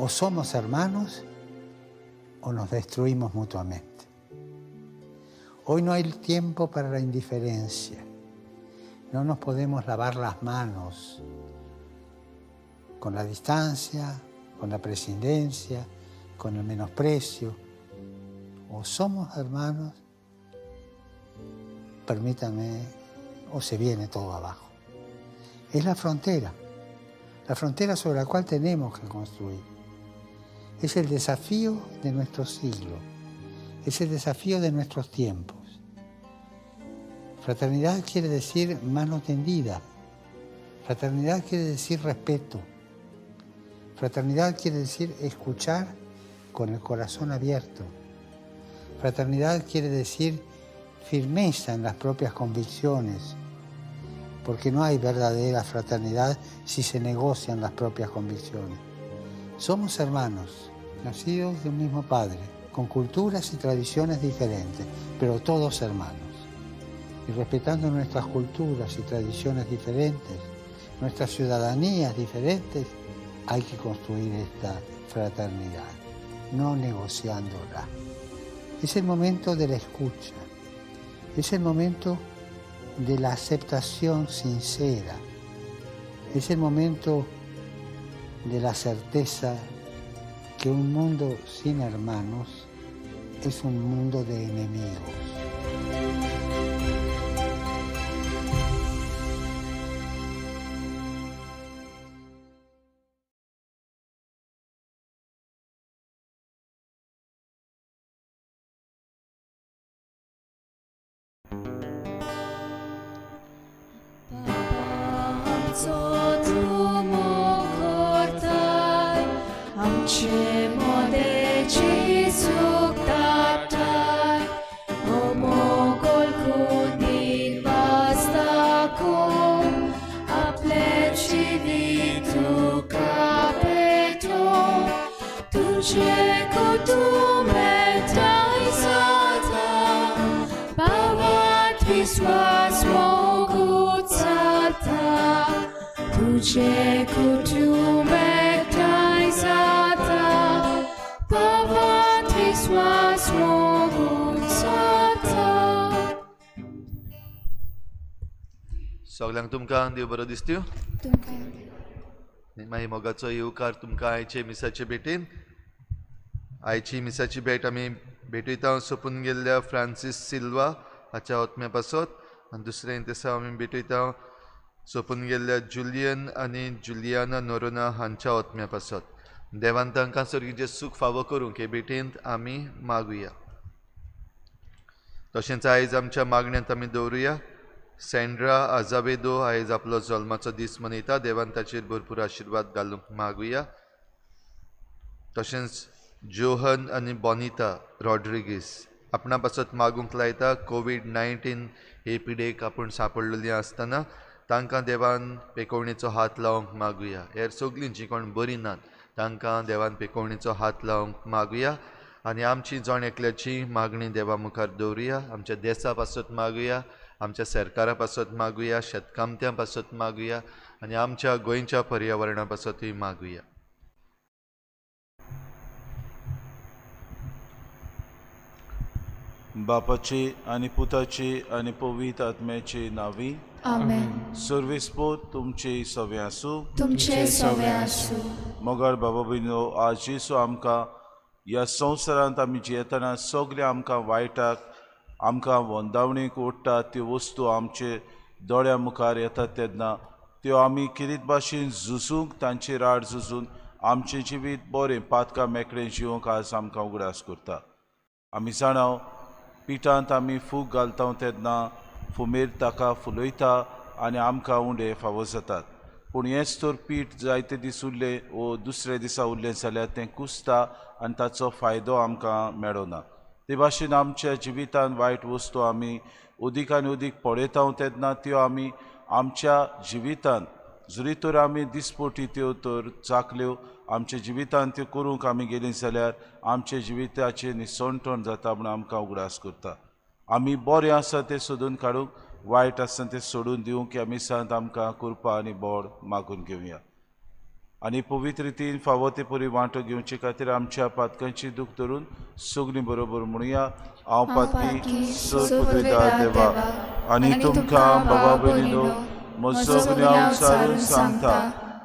O somos hermanos o nos destruimos mutuamente. Hoy no hay tiempo para la indiferencia. No nos podemos lavar las manos con la distancia, con la prescindencia, con el menosprecio. O somos hermanos, permítame, o se viene todo abajo. Es la frontera sobre la cual tenemos que construir. Es el desafío de nuestro siglo, es el desafío de nuestros tiempos. Fraternidad quiere decir mano tendida, fraternidad quiere decir respeto, fraternidad quiere decir escuchar con el corazón abierto, fraternidad quiere decir firmeza en las propias convicciones, porque no hay verdadera fraternidad si se negocian las propias convicciones. Somos hermanos, nacidos de un mismo padre, con culturas y tradiciones diferentes, pero todos hermanos. Y respetando nuestras culturas y tradiciones diferentes, nuestras ciudadanías diferentes, hay que construir esta fraternidad, no negociándola. Es el momento de la escucha, es el momento de la aceptación sincera, es el momento de la certeza que un mundo sin hermanos es un mundo de enemigos. सगल्यांक तुमकां देव बरो दिसत्यो. मागीर मोगाचो येवकार तुमकां आयचे मिसाचे भेटीन. आयची मिसाची भेट आमी भेटयता सोंपून गेल्ल्या फ्रांसीस सिल्वा हाच्या आत्म्या पासत, आनी दुसरें दिसा आमी भेटयता सोंपून गेल्ल्या जुलियन आनी जुलियाना नोरोना हांच्या आत्म्या पासत. देवान तांकां सर्गीचें सूख फावो करूंक हे भेटींत आमी मागुया. तशेंच आयज आमच्या मागण्यांत आमी दवरुया सेंड्रा आजावेदो आयज आपलो जल्माचो दीस मनयता. देवान ताचेर भरपूर आशिर्वाद घालूंक मागुया. तशेंच जोहन आनी बोनिता रॉड्रिगीस आपणा पासत मागूंक लायता. कोवीड-19 हे पिडेक आपूण सांपडलेली आसतना तांकां देवान पेकोवणेचो हात लावंक मागुया. हेर सगळीं जीं कोण बरीं नात तांकां देवान पेकोवणेचो हात लावंक मागुया. आनी आमची जण एकल्याची मागणी देवा मुखार दवरुया. आमच्या देसा पासत मागुया, आमच्या सरकारा पासत मागुया, शेतकामत्यां पासत मागुया आनी आमच्या गोंयच्या पर्यावरणा पासतूय मागुया. बापाचे आनी पुताचे आनी पवित्र आत्म्याचे नांवी आमेन. सर्वेस्पोत तुमचे सवे आसूं. तुमचे सवे आसूं. मोगाळ बाबा भयणो, आज जेसू आमकां ह्या संवसारांत आमी जियेतना सगळें आमकां वायटाक आमकां वंदावणीक ओडटा त्यो वस्तू आमचे दोळ्या मुखार येतात तेन्ना त्यो आमी किरीत भाशेन झुजूंक, तांचेर आड झुजून आमचें जिवीत बरें पातकां मेकळें जिवंक आज आमकां उगडास करता. आमी जाणाव पिठांत आमी फूग घालता तेन्ना फुमेर ताका फुलयता आनी आमकां उंडे फावो जातात. पूण हेंच तर पीठ जायते दीस उरलें वो दुसऱ्या दिसा उरलें जाल्यार तें कुसता आनी ताचो फायदो आमकां मेळना. ते भाशेन आमच्या जिवितांत वायट वस्तू आमी उदीक आनी उदीक पळयता तेन्ना त्यो आमी आमच्या जिवितांत जरी तर आमी दिसपोटी त्यो तर चाकल्यो आमच्या जिवितांत त्यो करूंक आमी गेलीं जाल्यार आमच्या जिविताचें निसणटण जाता म्हूण आमकां उगडास करता. आमी बरें आसा तें सोदून काडूंक, वायट आसा तें सोडून दिवंक ह्या मिसांत आमकां कृपा आनी बोड मागून घेवया. आनी पवित्र रितीन फावो ते परी वांटो घेवचे खातीर आमच्या पातकांची दूख धरून सगळीं बरोबर म्हणुया. हांव पातकी सर पुदवेदार देवा आनी तुमकां बाबा भयणीनो म्हजो गुन्यांव उचारून सांगता,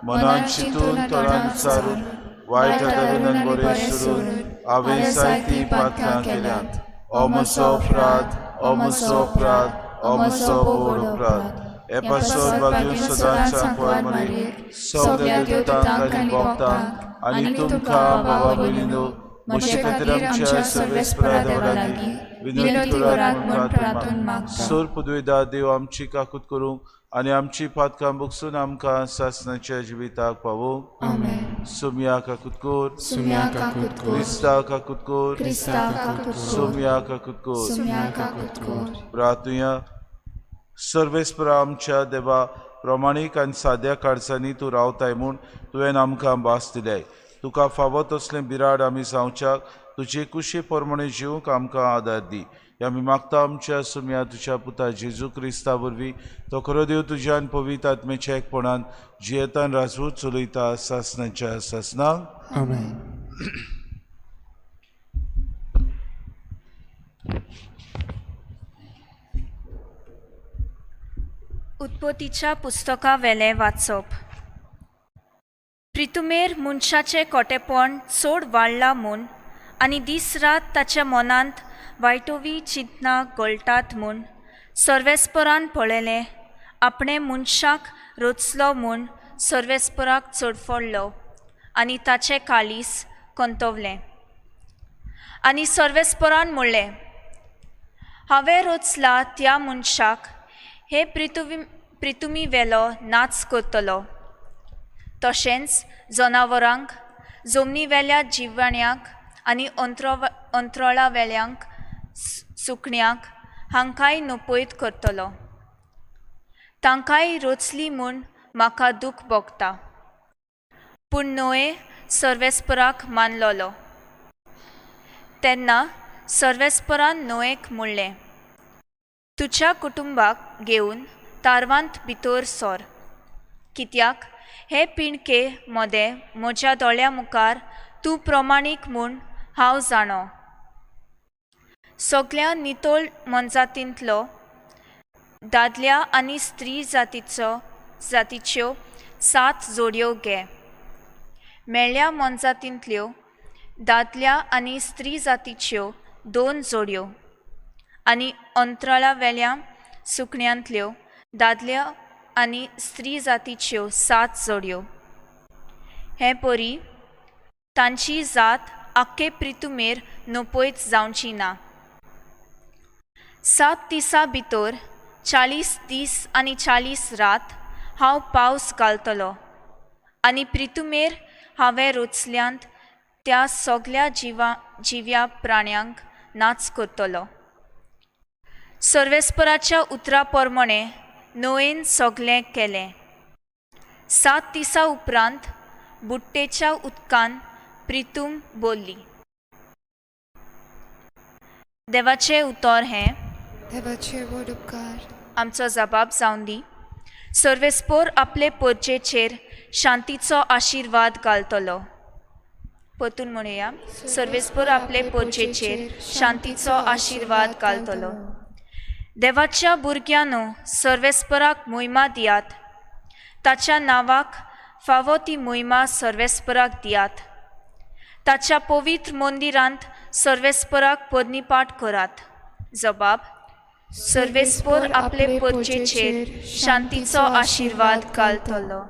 मनान चिंतून तोंडान उचारून वायट आदारून बरें सोडून हांवें जायतीं पातकां केल्यांत. ओ म्हजो अपराध, ओ म्हजो अपराध, ओ म्हजो व्हड अपराध. हे पासत भाग्य सदांच सांकवार मरे सगळ्या देवतांक आनी भक्तांक आनी तुमकां बाबा भयणीनो म्हजे खातीर आमच्या सर्वेस्परा देवा लागीं विनंती करात म्हूण प्रार्थून मागता. सोर पुदवेदा देव आमची काकूत करूंक आनी आमची पातकां बगसून आमकां सासणाच्या जिविताक पावोवंक. आमेन. सुमया काकूत कर. सुम्या काकूत कर. क्रिस्ता काकूत कर. क्रिस्ता काकूत कर. सुमया काकूत कर. सुम्या काकूत कर. प्रार्थुया. सर्वेस्परा आमच्या देवा, प्रमाणीक आनी साद्या काळजांनी तूं रावताय म्हूण तुवें आमकां भास दिल्याय. तुका फावो तसलें बिराड आमी जावच्याक तुजे कुशी प्रमाणे जिवंक आमकां आदार दी. हे आमी मागता आमच्या सुमया तुज्या पुता जेजू क्रिस्ता वरवीं, तो खरो देव तुज्यान पवित्र आत्म्याच्या एकपणान जियेतान राजवट चलयता सासणाच्या सासणाक. आमेन. उत्पत्तीच्या पुस्तका वेलें वाचप. प्रितुमेर मनशाचें कोटेपण चड वाडलां म्हूण आनी दीस रात ताच्या मनांत वायटोवी चिंतनां घोळटात म्हूण सर्वेस्परान पळयलें आपणें मनशाक रचलो म्हूण सर्वेस्पराक चडफडलो आनी ताचें काळीज कंतवलें. आनी सर्वेस्परान म्हणलें, हांवें रचला त्या मनशाक हे प्रितुमी वेलो नाच करतलो, तशेंच जनावरांक, जमनी वेल्या जिवाण्यांक आनी अंत्रोळा वेल्यांक सुकण्यांक हांकांय नपयत करतलो. तांकांय रचली म्हूण म्हाका दूख भोगता. पूण नोये सर्वेस्पराक मानलोलो. तेन्ना सर्वेस्परान नोयेक म्हणलें, तुज्या कुटुंबाक घेवन तारवांत भितर सर, कित्याक हे पिणके मदें म्हज्या दोळ्या मुखार तूं प्रमाणीक म्हूण हांव जाणो. सगल्या नितळ मनजातींतलो दादल्या आनी स्त्री जातीच्यो 7 जोडयो घे. मेळ्ळ्या मनजातींतल्यो दादल्या आनी स्त्री जातीच्यो 2 जोडयो आनी अंतराळा वेल्या सुकण्यांतल्यो दादल्या आनी स्त्री जातीच्यो 7 जोडयो. हे परी तांची जात आख्खे प्रितुमेर नपयत जावची ना. 7 दिसां भितर 40 दीस आनी 40 रात हांव पावस घालतलो आनी प्रितुमेर हांवें रचल्यांत त्या सगल्या जिव्या प्राण्यांक नाच करतलो. सर्वेस्पराच्या उतरा प्रमाणें नोयेन सगलें केलें. 7 दिसां उपरांत बुट्टेच्या उदकान प्रितूम बोल्ली. देवाचें उतर हें. देवाचे व्हड उपकार. आमचो जबाब जावन दी. सर्वेस्पोर आपले पोरचेचेर शांतीचो आशिर्वाद घालतलो. परतून म्हणुया, सर्वेस्पोर आपले पोरचेचेर शांतीचो आशिर्वाद घालतलो. देवाच्या भुरग्यांनो, सर्वेस्पराक मोहिमा दियात. ताच्या नांवाक फावो ती मोहिमा सर्वेस्पराक दियात. ताच्या पवित्र मंदिरांत सर्वेस्पराक पदनीपाठ करात. जबाब, सर्वेस्पोर आपले पोरचेचेर शांतीचो आशिर्वाद घालतलो.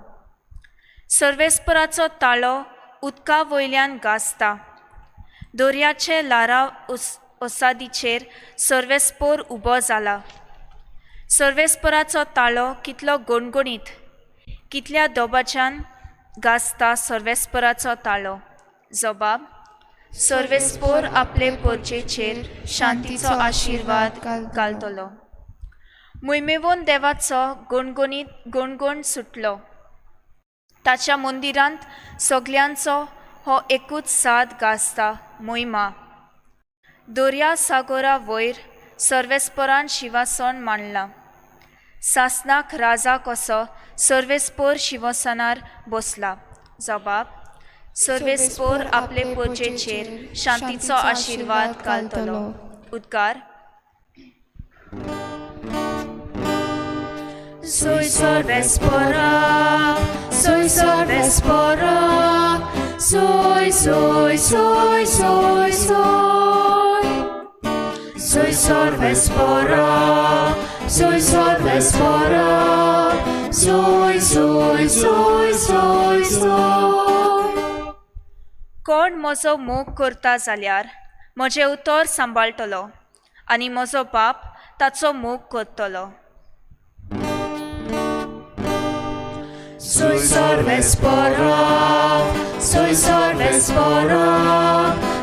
सर्वेस्पराचो ताळो उदका वयल्यान गाजता. दर्याचे ल्हारां ओसादीचेर सर्वेस्पोर उबो जाला. सर्वेस्पराचो ताळो कितलो गणगणीत, कितल्या दोबाच्यान गाजता सर्वेस्पराचो ताळो. जबाब, सर्वेस्पोर आपले पोरचेचेर शांतीचो आशिर्वाद घालतलो. मुयमेवोन देवाचो गणगणीत गणगण सुटलो. ताच्या मंदिरांत सगल्यांचो हो एकूच साद गाजता, मोहिमा. दर्या सागोरा वयर सर्वेस्परान शिवासन मांडलां. सासनाक राजा कसो सर्वेस्पोर शिवसनार बसला. जबाब सर्वेस्पोर आपले पोजेचेर शांतीचो आशिर्वाद घालतलो. उद्गार. Soy सर्वेस्पोरा, soy सर्वेस्पोरा, soy soy soy soy soy. Soy सर्वेस्पोरा, soy सर्वेस्पोरा, soy soy soy soy soy. कोण म्हजो मोग करता जाल्यार म्हजें उतर सांबाळटलो आनी म्हजो बाप ताचो मोग करतलो. Soy सर्वेस्पोरा, soy सर्वेस्पोरा,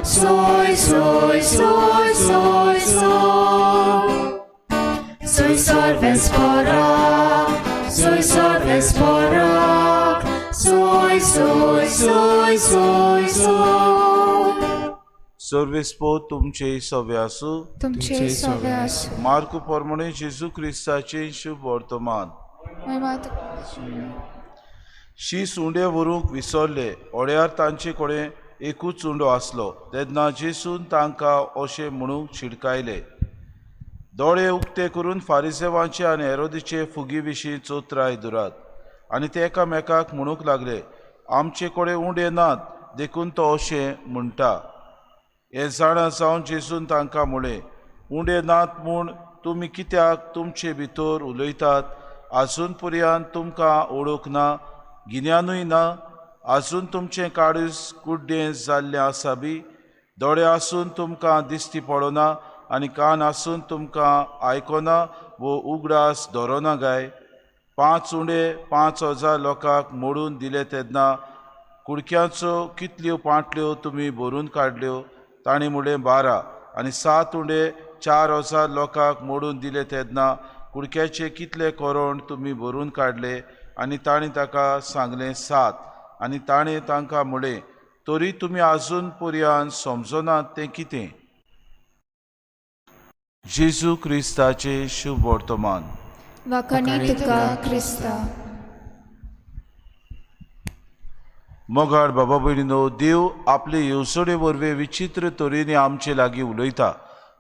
soy soy soy soy soy. Soy सर्वेस्पोरा, soy सर्वेस्पोरा, soy soy soy soy soy. सर्वेस्पोर तुमचे सवे आसूं. तुमचे सवे आसूं. मार्कू प्रमाणे जेजू क्रिस्ताचें शुभ वर्तमान. महिमा तुका. शीस उंडे व्हरूंक विसरले. ओड्यार तांचे कडेन एकूच उंडो आसलो. तेन्ना जेसून तांकां अशें म्हणूंक शिडकायले, दोळे उक्ते करून फारिसेवांचे आनी हेरोदीचे फुगी विशीं चोत्राय दुरात. आनी ते एकामेकाक म्हणूंक लागले, आमचे कडेन उंडे नात देखून तो अशें म्हणटा. हें जाणा जावन जेसून तांकां म्हणलें, उंडे नात म्हूण तुमी कित्याक तुमचे भितर उलयतात? आजून पर्यंत तुमकां ओळख ना, गिन्यानूय ना? आजून तुमचें काळीज कुड्डें जाल्लें आसा बी? दोळे आसून तुमकां दिश्टी पडना आनी कान आसून तुमकां आयकना वो उगडास दवरना काय? 5 उंडे 5000 लोकांक मोडून दिले तेन्ना कुडक्यांचो कितल्यो पांटल्यो तुमी भरून काडल्यो? तांणी म्हणलें, 12. आनी 7 उंडे 4000 लोकांक मोडून दिले तेन्ना कुडक्याचे कितले कोरोण तुमी भरून काडले? आनी तांणी ताका सांगलें, 7. आनी ताणें तांकां म्हणलें, तरी तुमी आजून पर्यंत समजनात तें कितें? जेजू क्रिस्ताचें शुभ वर्तमान. वाखाणी तुका क्रिस्ता. मोगाळ बाबा भयणीनो, देव आपले येवजणे वरवीं विचित्र तरेनी आमचे लागीं उलयता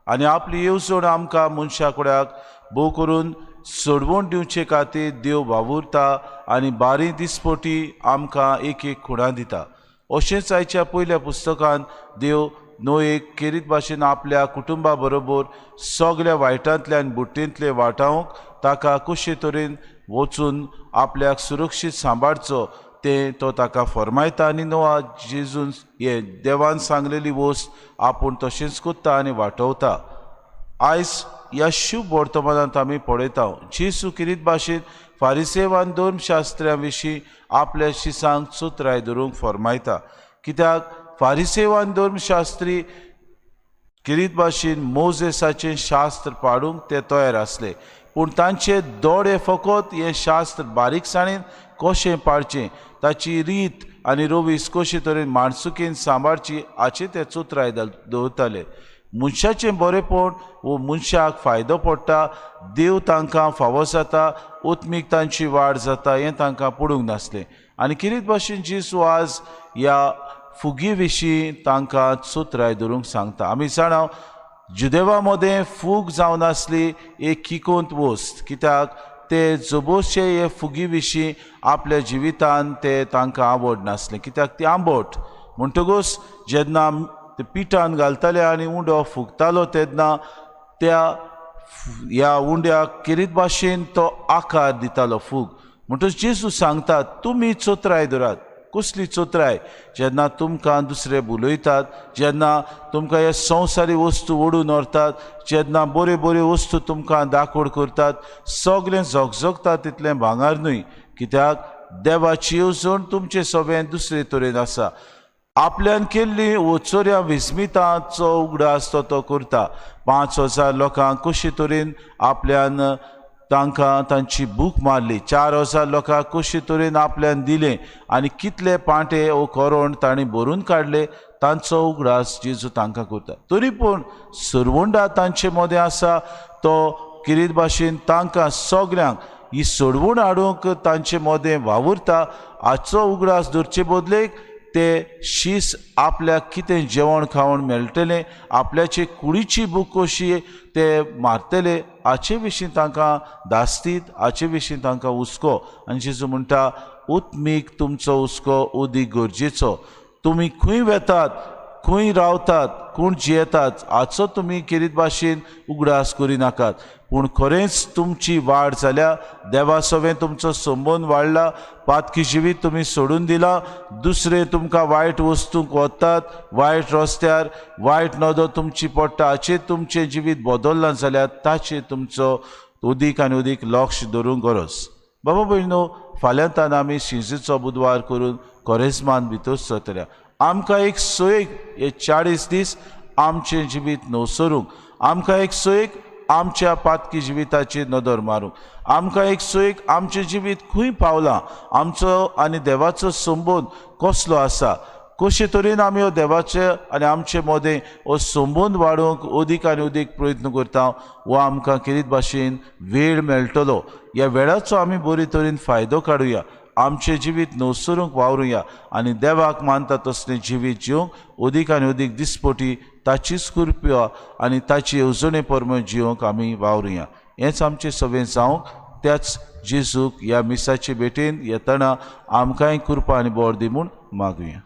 आनी आपली येवजण आमकां मनशा कड्याक भोव करून सोडवण दिवचे खातीर देव वावुरता आनी बारी दिसपटी आमकां एक एक खुणां दिता. अशेंच आयच्या पयल्या पुस्तकान देव नोयेक केरीत भाशेन आपल्या कुटुंबा बरोबर सगल्या वायटांतल्यान बुट्टेंतले वाटावंक ताका कशे तरेन वचून आपल्याक सुरक्षीत सांबाळचो तें तो ताका फरमायता. आनी नोआ जेजून हे देवान सांगलेली वस्त आपूण तशेंच करता आनी वाटवता. आयज ह्या शुभ वर्तमानांत आमी पळयता जेजू किरीत भाशेन फारिसेवान धर्मशास्त्र्या विशीं आपल्या शिसांक चतुराय धरूंक फरमायता. कित्याक फारिसेवान धर्मशास्त्री किरीत भाशेन मोजेसाचें शास्त्र पाडूंक ते तयार आसले, पूण तांचे दोळे फकत हें शास्त्र बारीकसाणेन कशें पाळचें, ताची रीत आनी रोवीस कशे तरेन माणसुकेन सांबाळची हाचे ते चतुराय दवरताले. मनशाचें बरेपण वो मनशाक फायदो पडटा, देव तांकां फावो जाता, उत्मीक तांची वाड जाता हें तांकां पडूंक नासलें. आनी किरीत भाशेन जेजू आज ह्या फुगी विशीं तांकां चतुराय धरूंक सांगता. आमी जाणा जुदेवा मदें फूग जावन आसली एक किकोंत वस्त, कित्याक ते जबोशे हे फुगी विशीं आपल्या जिवितान ते तांकां आवड नासलें, कित्याक ती आंबट. म्हणटकूच जेन्ना ते पिठान घालताले आनी उंडो फुगतालो तेन्ना त्या ह्या उंड्याक किरीत भाशेन तो आकार दितालो फूग. म्हणटकूच जेजू सांगता तुमी चतुराय धरात. कसली चतुराय? जेन्ना तुमकां दुसरे उलयतात, जेन्ना तुमकां हे संवसारी वस्तू ओडून व्हरतात, जेन्ना बऱ्यो बऱ्यो वस्तू तुमकां दाखोड करतात, सगळें झगझगता तितलें भांगर न्हय, कित्याक देवाची येवजण तुमचे सगळें दुसरे तरेन आसा. आपल्यान केल्ली वचोऱ्या विस्मिताचो उगडास तो तो करता. 5000 लोकांक कशे तरेन आपल्यान तांकां तांची भूक मारली, 4000 लोकांक कशे तरेन आपल्यान दिलें आनी कितले पांटे वो कोरोण तांणी भरून काडले तांचो उगडास जेजू तांकां करता. तरी पूण सरवंडा तांचे मदें आसा तो किरीत भाशेन तांकां सगल्यांक ही सोडवून हाडूंक तांचे मदें वावुरता हाचो उगडास दवरचे बदलेक ते शीस आपल्याक कितें जेवण खावण मेळटलें, आपल्याचे कुडीची भूक कशी ते मारतले हाचे विशीं तांकां दास्तीत, हाचे विशीं तांकां हुस्को. आनी जेजू म्हणटा उत्मीक तुमचो हुस्को उदीक गरजेचो. तुमी खंय वेतात, खंय रावतात, कोण जियेतात हाचो तुमी केरीत भाशेन उगडास करिनाकात, पूण खरेंच तुमची वाड जाल्या, देवा सवें तुमचो संबंद वाडला, पातकी जिवीत तुमी सोडून दिला, दुसरे तुमकां वायट वस्तूंक वतात, वायट रस्त्यार वायट नदर तुमची पडटा, हाचेर तुमचें जिवीत बदल्लां जाल्यार ताचेर तुमचो उदीक आनी उदीक लक्ष दवरूंक गरज. बाबा भयणो, फाल्यां तान आमी शिंजेचो बुधवार करून कोरेस्मान भितर सरतल्या. आमकां एक सोयेक हे 40 दीस आमचें जिवीत नवसरूंक, आमकां एक सोयेक आमच्या पातकी जिविताचेर नदर मारूंक, आमकां एक सोयेक आमचें जिवीत खंय पावलां, आमचो आनी देवाचो संबंद कसलो आसा, कशे तरेन आमी हो देवाचे आनी आमचे मदें हो संबंद वाडोवंक अदीक आनी अदीक प्रयत्न करता, वो आमकां केरीत भाशेन वेळ मेळटलो. ह्या वेळाचो आमी बरे तरेन फायदो काडुया, आमचें जिवीत नवसरूंक वावरुया आनी देवाक मानता तसलें जिवीत जिवंक अदीक आनी अदीक दिसपटी ताचीच कृपा आनी ताची येवजणे प्रमाण जिवंक आमी वावरुया. हेंच आमचें सगळें जावंक त्याच जेजूक ह्या मिसाचे भेटेन येतना आमकांय कृपा आनी बोर दी म्हूण मागुया.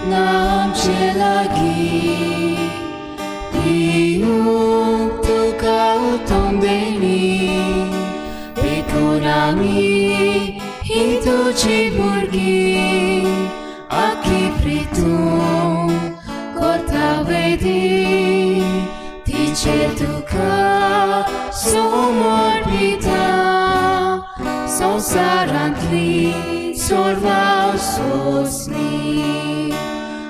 आमचे लागीं दिवंक तुका उत्तम देणी, देखून आमी ही तुजी भुरगीं आखी प्रितूं करता वेदी, तिचेर तुका समर्पिता, संवसारांतली सर्वां सोंसणी.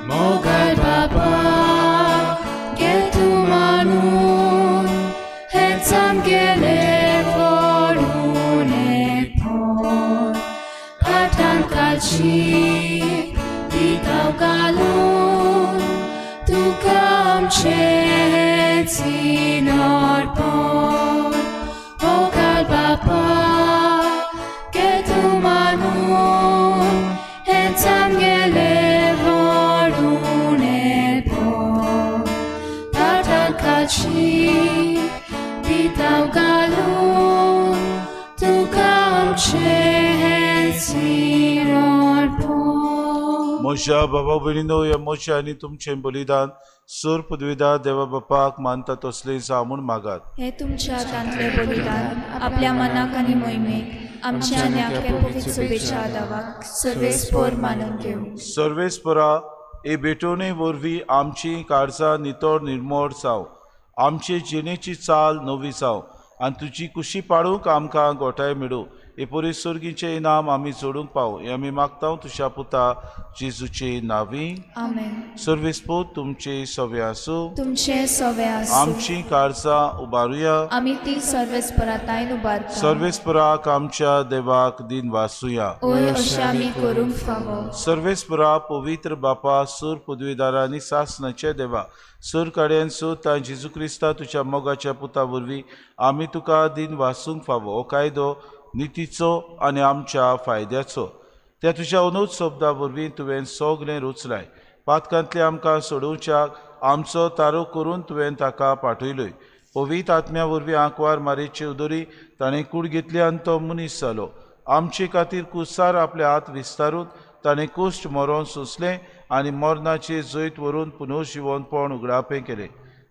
मोगाळ बाबा घे तूं मानून हेंच आमगेलें व्हडून एपण, पाटान काळजी दितांव घालून तुका आमचें अर्पण. मोगाळ बाबा घे तूं मानून हेंच आमगेलें दितांव घालून तुका आमचें अर्पण. म्हज्या बाबा भयणीनो, ह्या म्हजें आनी तुमचें बलिदान सूर पदवीदार देवा बापाक मानता तसलें जावं म्हूण मागात. हें तुमच्या हातांतलें बलिदान आपल्या मनाक आनी मोहिमेक आमच्या आनी आपल्या पवित्र शुभेच्छा दावाक सर्वेस्पोर मानून घेवं. सर्वेस्परा हे भेटवणे वरवीं आमची काळजां नितळ निर्मळ जावं, आमचे जिणेची चाल नवी जावं आनी तुजी कुशी पाडूंक आमकां गोठाय मेळूं. हे परी सर्गीचें इनाम आमी जोडूंक पावूं हें आमी मागता तुज्या पुता जेजूचे नांवी. आमेन. सर्वेस्पोर तुमचे सवे आसूं, तुमचे सवे आसूं. आमची काळजां उबारुया, आमी ती सर्वेस्परा ताईन उबारता. सर्वेस्पराक आमच्या देवाक दिन वासुया. ओय अशें आमी करूंक फावो. सर्वेस्परा पवित्र बापा सूर पदवीदारा आनी सासणाचे देवा, सूर काड्यान सुता जेजू क्रिस्ता तुज्या मोगाच्या पुता वरवीं आमी तुका दिन वासूंक फावो. हो कायदो नितीचो आनी आमच्या फायद्याचो. त्या तुज्या अनुज शब्दा वरवीं तुवें सगळें रुचलाय, पातकांतलें आमकां सोडोवच्याक आमचो तारो करून तुवें ताका पाठयलोय. पवित्र आत्म्या वरवीं आंकवार मारेचे उदरी ताणें कूड घेतली आनी तो मनीस जालो. आमचे खातीर कुसार आपले हात विस्तारून ताणें कुश्ट मरोन सोंसलें आनी मरणाचे जैत व्हरून पुनर्जिवनपण उगडापें केलें.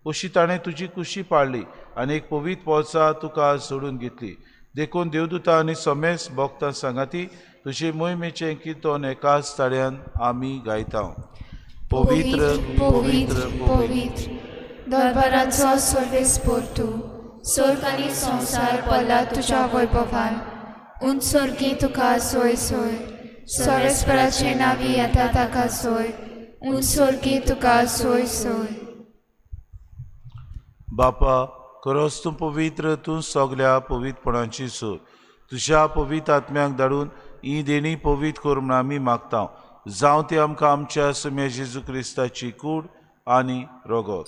अशी ताणें तुजी कुशी पाळ्ळी आनी एक पवित्र पोळसा तुका जोडून घेतली. देखून देवदूता आनी समेस भक्तां सांगाती तुजे मोहिमेचें किर्तन एकाच ताळ्यान आमी गायता. पवित्र पवित्र पवित्र दरबाराचो सर्वेस्पोर तूं, स्वर्ग आनी संवसार पडला तुज्या वैभवान. उंच स्वर्गी तुका सोय सोय, सर्वेस्पराचे नांवी येता ताका सोय, उंच स्वर्गी तुका सोय सोय. बापा खरोच तूं पवित्र, तूं सगल्या पवित्रपणाची सोय. तुज्या पवित्र आत्म्याक धाडून ही देणी पवित्र कर म्हूण आमी मागता. जावं ती आमकां आमच्या सुम्या जेजू क्रिस्ताची कूड आनी रोगोत.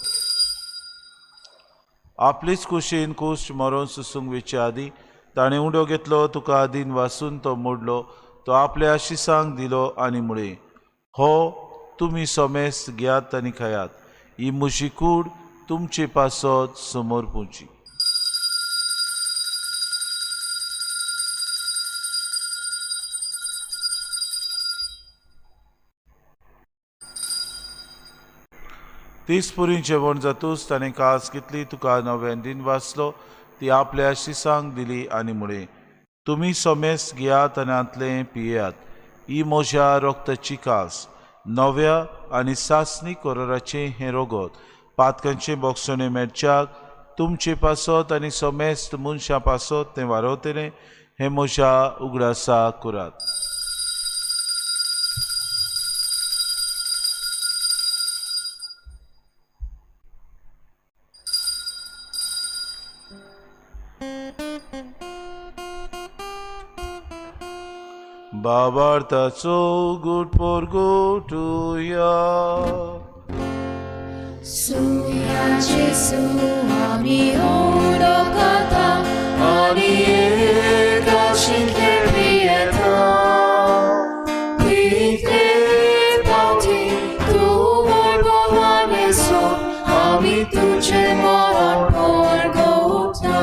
आपलीच कुशीन कुश्ट मरोन सुसूंक वेचे आदीं ताणें उंडो घेतलो, तुका आदीन वासून तो मोडलो, तो आपल्या आशिसांक दिलो आनी म्हळें, हो तुमी सोमेस्त घेयात आनी खायात, ही म्हजी कूड तुमचे पासत समोर पुची. तीस पुरी जेवण जातूच ताणें कास घेतली, तुका नव्यान दिन वाचलो, ती आपल्या आशिसांक दिली आनी म्हळें, तुमी सोमेस्त घेयात आनी हांतलें पियेयात, ही म्हज्या रोगताची कास, नव्या आनी सासणी कोराचें हें रोगत, पातकांचें बोगसणें मेळच्याक तुमचे पासत आनी सोमेस्त मनशां पासत तें वारवतलें, हें म्हज्या उगडासा करात. बाबार्थाचो गुट पोरगोटुया. सुया जेसू आमी उडोकाता आनी एकाशिंतले पियेता, तितले पावटी तूं वैभवान सो आमी तुजें मरण पोरगोटा.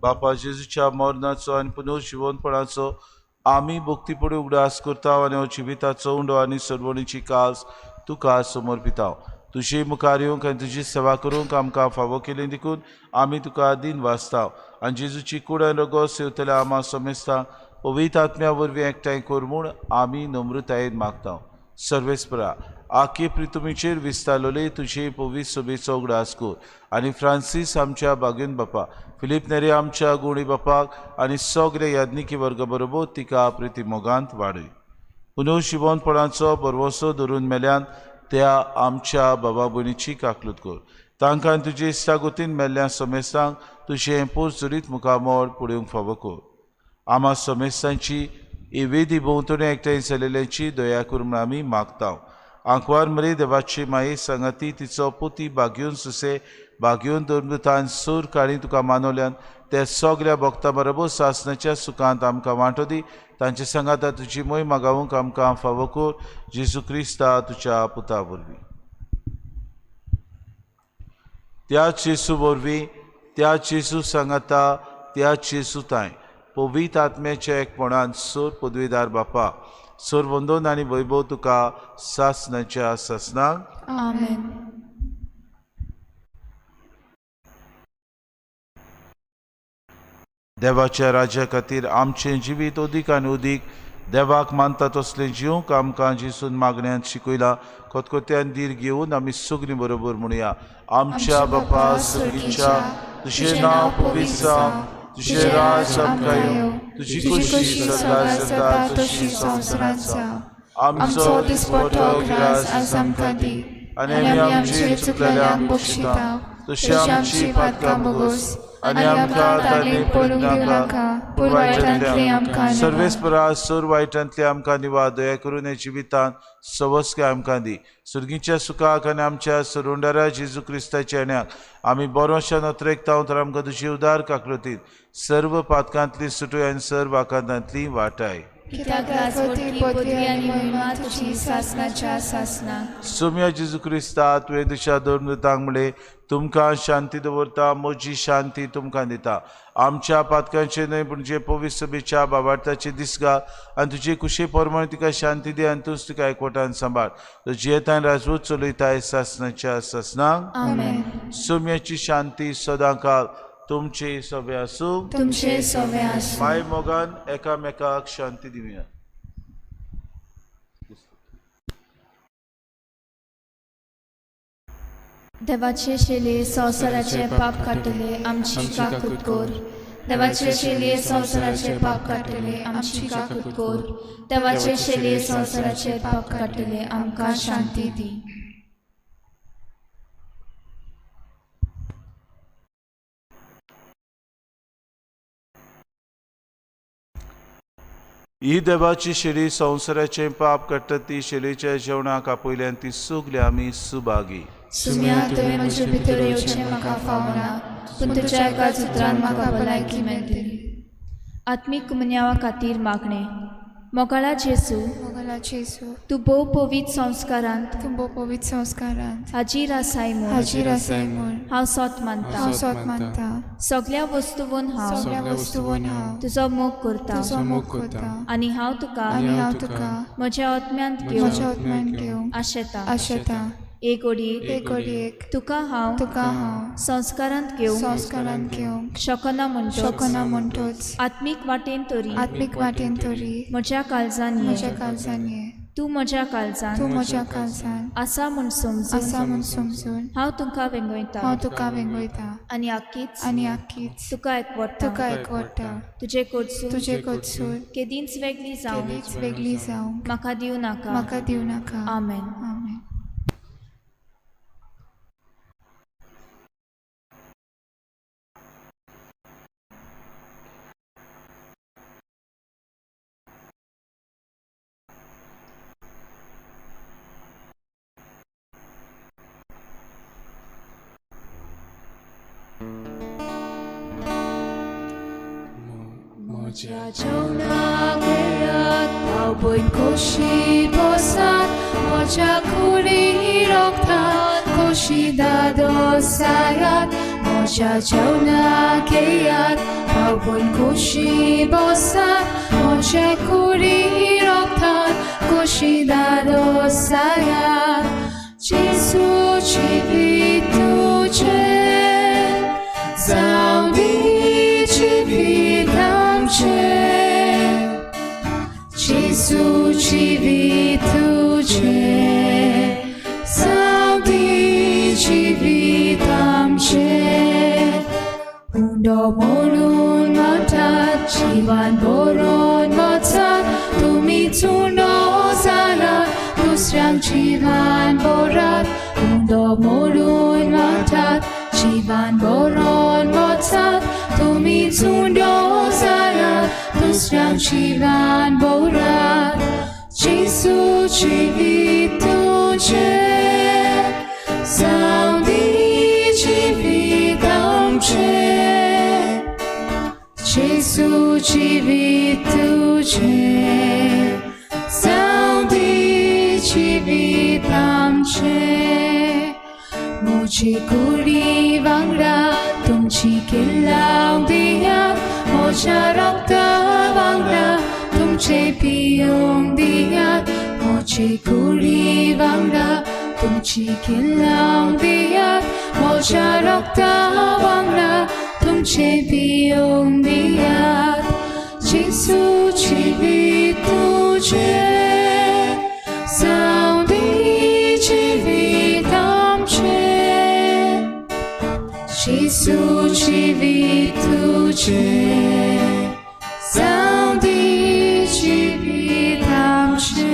बापा जेजूच्या मरणाचो आनी पुनर्जिवनपणाचो आमी भक्तीपुढे उगडास करता आनी हो जिविताचो उंडो आनी सरवणीची कास तुका समर्पिता. तुजे मुखार येवंक आनी तुजी सेवा करूंक आमकां फावो केली देखून आमी तुका दिन वाचता आनी जेजूची कूड आनी रगत सेवतल्या आमा समेस्ता पवित्र आत्म्या वरवीं एकठांय कर म्हूण आमी नम्रतायेन मागता. सर्वेस्परा आखे प्रितुमीचेर विस्तारलोले तुजे पवित्र सभेचो उगडास कर आनी फ्रांसीस आमच्या बागेन बापा, फिलीप नेरे आमच्या गुणी बापाक आनी सगळे याज्ञिकी वर्ग बरोबर तिका प्रिती मोगांत वाडय. पुनर्जिवनपणाचो भरवसो धरून मेल्यान त्या आमच्या बाबा भयणीची काकलूत कर, तांकां तुजे इश्टागतीन मेल्ल्या समेस्तांक तुजें पोरचुरीत मुखामळ पळोवंक फावो कर. आमा समेस्तांची ही वेदी भोंवतणी एकठांय जाल्ल्याची दया कर म्हूण आमी मागता. आंकवार मरे देवाची माये सांगाती तिचो पोती बागेवन सुसे बागेवन धर्मदूतान सूर काळी तुका मानवल्यान त्या सगळ्या भक्तां बरोबर सासणाच्या सुखांत आमकां वांटो दी, तांचे सांगाता तुजी मोय मागावंक आमकां फावो कर, जेजू क्रिस्ता तुज्या पुता वरवीं. त्याच जेजू वरवीं, त्याच जेजू सांगाता, त्याच जेजू तांय पवित्र आत्म्याच्या एकपणान सोर पदवीदार बापा, सोर वंदन आनी वैभव तुका सासणाच्या सासणाक. आमेन. देवाच्या राज्या खातीर आमचें जिवीत अदीक आनी अदीक देवाक मानता तसलें जिवंक आमकां जेजून मागण्यांत शिकयलां. खतखत्यान धीर घेवन आमी सगळीं बरोबर म्हणुया. आमच्या बापा सर्गीच्या, तुजें नांव पवित्र जावं, तुजें राज आमकां येवं, तुजी खुशी स्वर्गार जाता तशी संवसारांत जावं. आमचो दिसपट्टो ग्रास आज आमकां दी आनी आमी आमचे चुकलेल्यांक बक्षिता तशी आमची पातकां भोगोस आनी आमकां ताणें पडूंक दिवं नाका, पूण वायटांतले आमकां निवार. सर्वेस्परा सोर वायटांतले आमकां निवार, दया करून हे जिवितांत सवस्काय आमकां दी. सुर्गीच्या सुखाक आनी आमच्या सरुंडारा जेजू क्रिस्ताच्या येण्याक आमी बरोशा नत्रेकता तर आमकां तुजी उदार काकलतीत सर्व पातकांतली सुटूय आनी सर्व आकांतांतली वाटाय. कित्याक राजवटी पदवी आनी महिमा तुजी सासणाच्या सासणाक. सोम्या जेजू क्रिस्ता, तुवें तुज्या धर्मदूतांक म्हणलें, तुमकां शांती दवरता, म्हजी शांती तुमकां दिता. आमच्या पातकांचे न्हय पूण जे पवित्र सभेच्या बाबार्थाचे दिसगा आनी तुजे कुशे प्रमाणे तिका शांती दी आनी तूंच तिका एकवटान सांबाळ. तो जियेतान राजवट चलयताय सासणाच्या सासणाक. आमेन. सोम्याची शांती सदांकाळ तुमचे सगळे आसूं. तुमचे सवे आसूं. माय मोगान एकामेकाक शांती दिवया. देवाचे शेले संवसाराचे पाप काडटले, आमची काकूत कर. देवाचे शेले संवसाराचे पाप काडटले, आमची काकूत कर. देवाचे शेले संवसाराचे पाप काडटले, आमकां शांती दी. ही देवाची शेळी संवसाराचें पाप काडटा ती शेळीच्या जेवणाक आपयल्यान ती सगळी आमी सुभागी. सुम्या तुवें म्हजे भितर येवचें म्हाका फावना, पूण तुज्या एकाच उतरान म्हाका भलायकी मेळटली. आत्मीक कुमन्यावा खातीर मागणें. मोगाळा जेजू, मोगाळा जेजू, तूं भोव पवित्र संस्कारांत, तूं भोव पवित्र संस्कारांत हाजीर आसाय म्हूण, हाजीर आसाय म्हूण हांव सोत मानता. हांव सोत मानता. सगळ्या वस्तूंन हांव, सगळ्या वस्तूंन हांव तुजो मोग करता, तुजो मोग करता आनी हांव तुका, आनी हांव तुका म्हज्या आत्म्यांत घेवंक, म्हज्या आत्म्यांत घेवंक आशेता. आशेता. एक घडयेक, एक घडयेक तुका हांव, तुका हांव संस्कारांत घेवंक, संस्कारांत घेवंक शकना म्हणटोच, शकना म्हणटोच आत्मीक वाटेन तरी, आत्मीक वाटेन तरी म्हज्या काळजान ये, म्हज्या काळजान ये. तूं म्हज्या काळजान, तूं म्हज्या काळजान आसा म्हूण समजून, आसा म्हूण समजून हांव तुमकां वेंगयता, हांव तुका वेंगयता आनी आक्कीच, आनी आक्कीच तुका एकवटता, तुका एकवटता. तुजे कडसून, तुजे कडसून केदींच वेगळी जावंक, केदींच वेगळी जावंक म्हाका दिवं नाका, म्हाका दिवं नाका. आमेन. आमेन. म्हज्या जेवणाक येयात, पावबय खोशी बसात, म्हज्या कुडी रोखतात खोशी दादोसायात. म्हज्या जेवणाक येयात, पावबय खोशी बसात, म्हज्या कुडी रोखतात खोशी दादोसायात. जेजू जिवीत तुजें जावं दी जिवीत आमचें, जेजू जिवीत तुजें जावं दी जिवीत आमचें. उंडो मोडून वतात, जिवान बरोवन वचात, तुमी चुंडो जालात दुसऱ्यांक जिवान बरात. उंडो मोडून वतात, जिवान बरोवन वचात, तुमी चुंडो जालात दुसऱ्यांक जिवान बरात. जेजू जिवीत तुजें जावं दी जिवीत आमचें, जेजू जिवीत तुजें जावं दी जिवीत आमचें. म्हजे कुडी वांगडा तुमची किल्लांव दियात, म्हज्या रक्ता वांगडा तुमचे पिवंक दियात. म्हजे कुडी वांगडा तुमची किल्लांव दियात, म्हज्या रक्ता वांगडा तुमचे पिवंक दियात. जेजू जिवीत तुजें जावं दी जिवीत आमचें, जेजू जिवीत तुजें जावं दी जिवीत आमचें.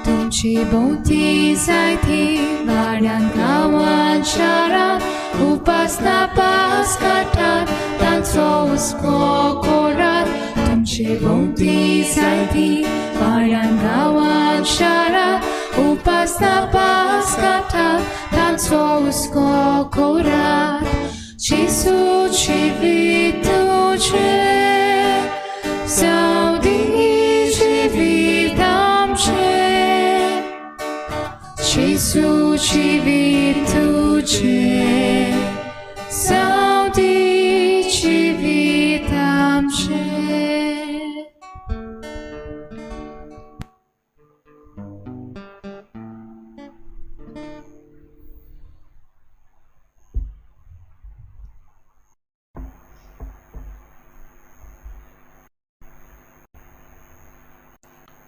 तुमची भोंवती जायती वाड्यान गांवान शारान उपासना पास काडटात तांचो हुस्को करात. तुमचे भोंवती जायती वाड्यान गांवान शारान उपासना पास काडटात तांचो हुस्को करात. जेजू जिवीत तुजें जावं दी जिवीत आमचें, जेजू जिवीत तुजें जावं दी जिवीत आमचें.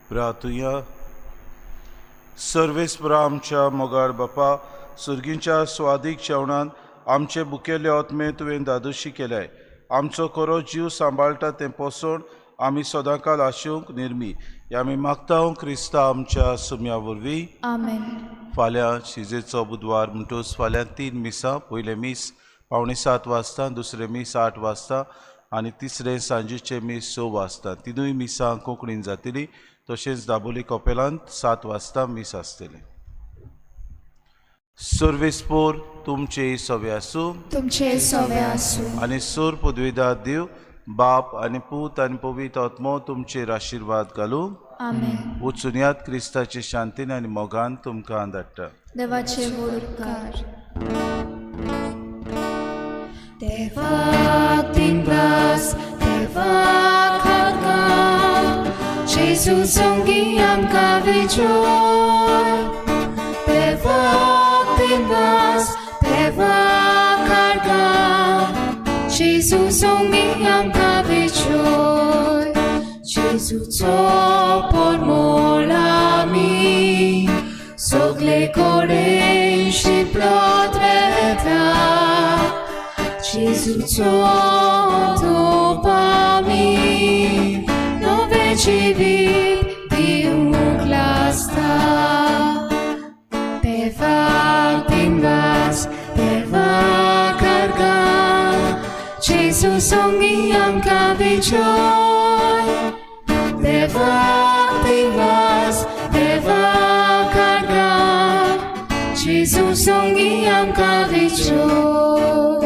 प्रार्थुया. सर्वेस्परा आमच्या मोगाळ बापा, सुर्गींच्या स्वादीक जेवणान आमचे बुकेले आत्मे तुवें दादोशी केल्याय. आमचो खरो जीव सांबाळटा तें पोसण आमी सदांकाल आशेवंक निर्मी. हे आमी मागता क्रिस्ता आमच्या सुम्या वरवीं. आमेन. फाल्यां शिजेचो बुधवार म्हणटूच फाल्यां 3 मिसां. पयलें मीस 6:45 वाजता, दुसरें मीस 8 वाजता आनी तिसरें सांजेचें मीस 6 वाजता. तिनूय मिसां कोंकणीन जातली. तशेंच दाबोली कपेलांत 7 वाजता मीस आसतलें. सर्वेस्पोर तुमचे सवे आसूं. तुमचे सवे आसूं. आनी सोर पदवीदार देव बाप आनी पूत आनी पवित्र आत्मो तुमचेर आशिर्वाद घालूं. आमेन. वचुनयात क्रिस्ताचे शांतीन आनी मोगान तुमकां धाडटा. देवाचे व्हड उपकार. देवाक दिनवास, देवाक हांगा, जेजू संगी आमकां विजय. देवाक दिनवास, देवाक हांगा, जेजू संगी आमकां विजय. जेजूचो परमळ आमी सगळे कडेन शिंपडत वेता. जेजूचो तोप आमी नवें जिवीत दिवंक लागता. देवाक दिनवास, देवाक आर्गां, जेजू संगी आमकां विजय. देवाक दिनवास, देवाक आर्गां, जेजू संगी आमकां विजय.